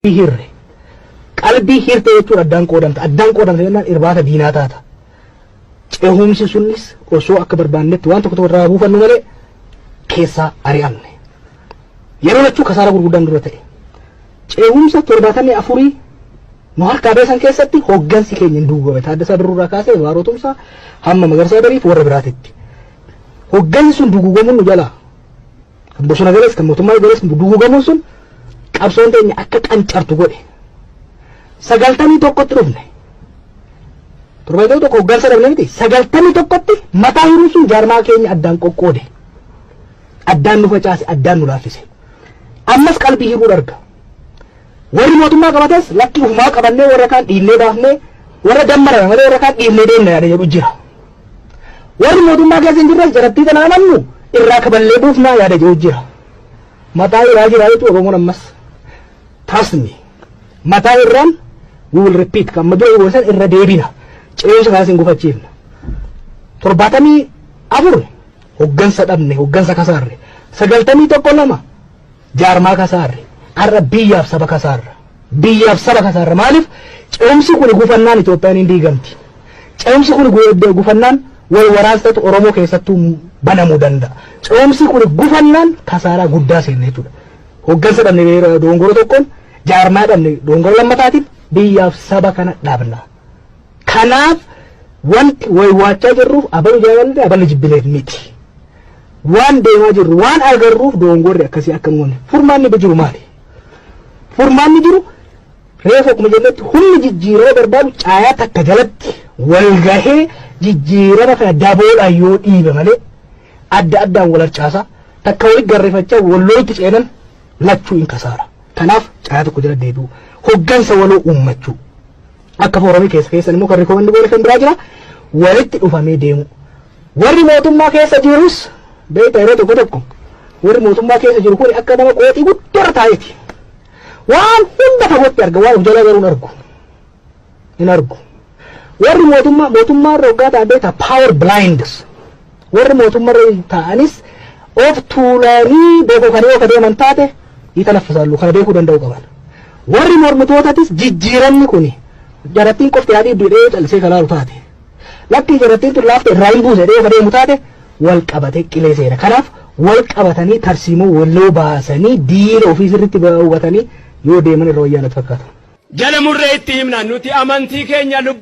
Hirre. Qalbii hirte jechuun addaan qoodamta. Addaan qoodamta jennaan irbaata diinaa taata. Cehumsi sunis osoo akka barbaannetti waan tokko tokko irraa buufannu malee keessaa ari'amne. Yeroo lachuu kasaaraa gurguddaan dura ta'e. Cehumsa 74 nu harkaa beesan keessatti hoggansi keenya hin duugame. Taaddasaa Birruu irraa kaasee Baaroo Tumsaa hamma Magarsaa Bariif warra biraatitti. Hoggansi sun dugugamuun nu jalaa. Kan bosona galees, kan mootummaa galees dugugamuun sun qabsoon teenya akka qancartu godhe. 91tti dhufne. 71 hoggansa dhabne miti. 91tti mataa hiruun sun jaarmaa keenya addaan qoqqoode. Addaan nu facaase, addaan nu laaffise. Ammas qalbii hiruu arga. Warri mootummaa qabates lakki ufumaa qabannee warra kaan dhiibnee baafnee, warra dammarame malee warra kaan dhiibnee deemna yaada jedhu jira. Warri mootummaa keessa hin jirres jarattii tana amannu irraa kaballee buufnaa yaada jedhu jira. Mataa hiraa jira jechuudha Oromoon ammas. Trust me. Mataa irraan we will repeat, kan amma dura gosan irra deebina. Ce'umsa kanas hin gufachiifna. 74 hoggansa dhabne, hoggansa kasaarre. 91 lama jaarmaa kasaarre. Har'a biyyaaf saba kasaarra. Biyyaaf saba kasaarra. Maaliif? Ce'umsi kun gufannaan Itoophiyaan hin diigamti. Ce'umsi kun gufannaan wal waraansatu Oromoo keessattuu banamuu danda'a. Ce'umsi kun gufannaan kasaaraa guddaa seenne jechuudha. Hoggansa dhabne dogongora tokkoon, jaarmaa dhabne dogongora lammataatiin, biyyaaf saba kana dhabna. Kanaaf wanti waywaachaa jirruuf abalu jaalallee abalu jibbileef miti. Waan deemaa jirru waan agarruuf dogongorri akkasii akka hin uumamne. Furmaanni jiru maali? Furmaanni jiru reefu akkuma jennetti humni jijjiirama barbaadu caayaa takka jalatti wal gahee jijjiirama kana daboodhaan yoo dhiibe malee, adda addaan wal harcaasaa takka walitti garreeffachaa wal lolutti ceenan lachuu hin kasaara. Kanaaf caayaa tokko jala deebi'u. Hoggansa waloo uummachuu. Akka foorumii keessa keessan immoo kan recommend goone kan biraa jira. Walitti dhufamee deemu. Warri mootummaa keessa jirus, beektaa, yeroo tokko tokko warri mootummaa keessa jiru kun akka nama qooxii guddaa taa'eeti. Waan hunda fagootti arga, waan of jalaa garuu hin argu. Hin argu. Warri mootummaa irra hoggaa ta'an, beektaa, power blindness. Warri mootummaa irra ta'anis of tuulanii beekuu kan yoo deeman taate hiika naffisallu kana beekuu danda'u qaban. Warri mormitootatis jijjiiramni kuni jarattiin qofti yaadii hidhee callisee kalaalu taate. Lakki, jarattiin tun laafte, irraa hin buuse dhee deemu taate, wal qabatee qilee seera. Kanaaf wal qabatanii tarsiimoo walloo baasanii diina ofii sirriitti hubatanii yoo deeman irra wayyaa natti fakkaata. Jala murree itti himna, nuti amantii keenya lubbuu.